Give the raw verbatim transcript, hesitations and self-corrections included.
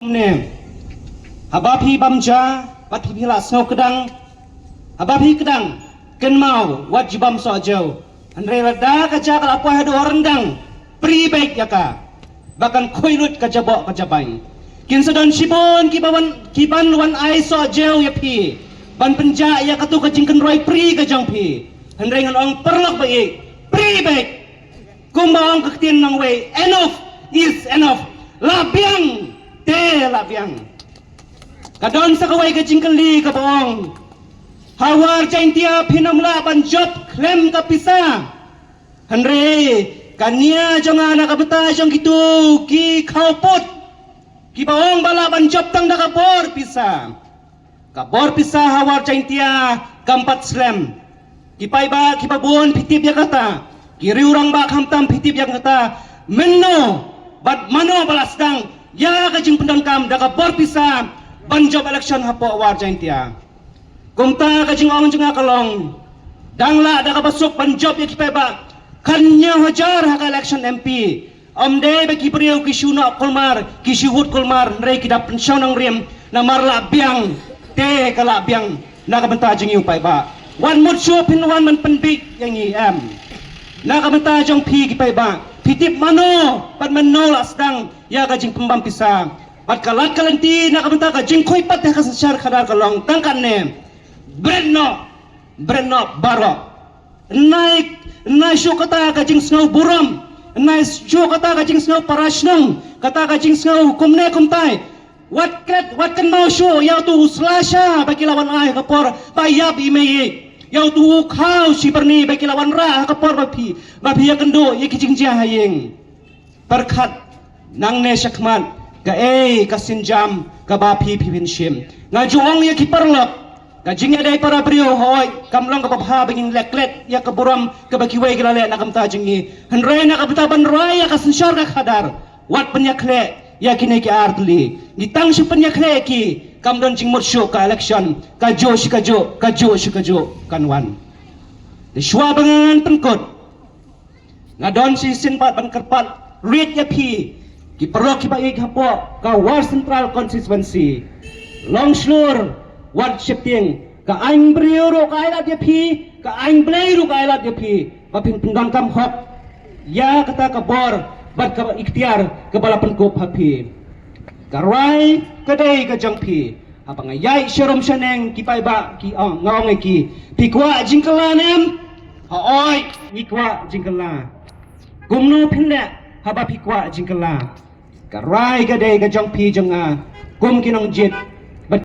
Ne, haba phi bam ja, bad phi la sngew kdang, haba phi kdang, kynmaw wat ju bam soh jew. Hynrei lada ka ja ka la poi haduh ryndang, pri beit ïa ka, ba kan khuid lut ka jaboh ka jabain. Kin sa don shibun kiba wan, kiban wan ai soh jew ïa phi ban pynjah ïa katu ka jingkynroi pri ka jong phi. Hynrei ngan ong paralok ba ïeit, pri beit. Kumba ong ka ktien nongwei, enough is enough. La biang te la biang. Ka don sa kawei ka jingkylli kaba ong, ha War Jaintia phin ym lah ban jop khlem ka pisa. Hynrei ka nia jong nga na ka bynta jong kitu ki khawpud, kiba ong ba lah ban jop tang da ka bor pisa. Ka bor pisa ha War Jaintia kam pat slem. Ki paidbah kiba bun phi tip ïa kata, ki riewrangbah khamtam phi tip ïa kata. Mynno bad mano ba la sdang ïa ka jingpyndonkam da ka bor pisa ban jop election hapoh War Jaintia? Kumta ka jingong jong nga ka long, dang lah da kaba suk ban jop ïa ki paidbah khathynñiew hajar ha ka election M P. Ym dei ba ki briew ki shu noh kulmar, ki shu wut kulmar, hynrei ki da pynshong nongrim, namar la biang te ka la biang na ka bynta jong ngi u paidbah. Wat mut shuh phin wan ban pynbiej ïa ngi em. Na ka bynta jong phi ki paidbah, phi tip mano bad mano la sdang ïa ka jingpynbam pisa. Bad ka lad ka lynti na ka bynta ka jingkhuid pat ha ka synshar khadar ka long tang katne. Bret noh, bret noh baroh. Nai, nai shuh kata ka jingsngew burom, nai shuh kata ka jingsngew para shnong, kata ka jingsngew kumne kumtai. Wat klet, wat kynmaw shuh ïa utu u slasha ba ki la wan ai ha ka por ba ïap i mei. Ïa utu u khaw shi byrni ba ki la wanrah ha ka por ba phi, ba phi ïakynduh ïa ki jingjia ha ïing. Pyrkhat nangne shakhmat kaei ka sienjam kaba phi, phi phin shim. Nga ju ong ïa ki paralok, ka jingïadei para briew hooid kam long kaba bha ba ngin leh klet ïa ka burom kaba kiwei ki la leh na ka bynta jong ngi. Hynrei na ka bynta ban rai ïa ka synshar ka khadar, wat pynïakhleh ïa kine ki ar tylli. Ngi tang shu pynïakhleh ïa ki, kam don jingmut shuh ka election. Kajuh shi kajuh, kajuh shi kajuh kan wan. Te shuwa ba ngan pynkut, nga don shisien pat ban kyrpad rit ïa phi ki paralok kiba ïeit hapoh ka War Central Constituency. Long shlur, wat sheptieng, ka aiñ briew ruh ka ailad ïa phi, ka aiñ Blei ruh ka ailad ïa phi ba phin pyndonkam hok ïa kata ka bor bad ka iktiar kaba la pynkup ha phi. Ka rai ka dei ka jong phi. Haba nga ïaid sharum shaneng ki paidbah ki ong, nga ong ïa ki, phi kwah jingkylla ne em? Hooid, ngi kwah jingkylla. Kumno phin leh haba phi kwah jingkylla? Ka rai ka dei ka jong phi jong nga kum ki nongjied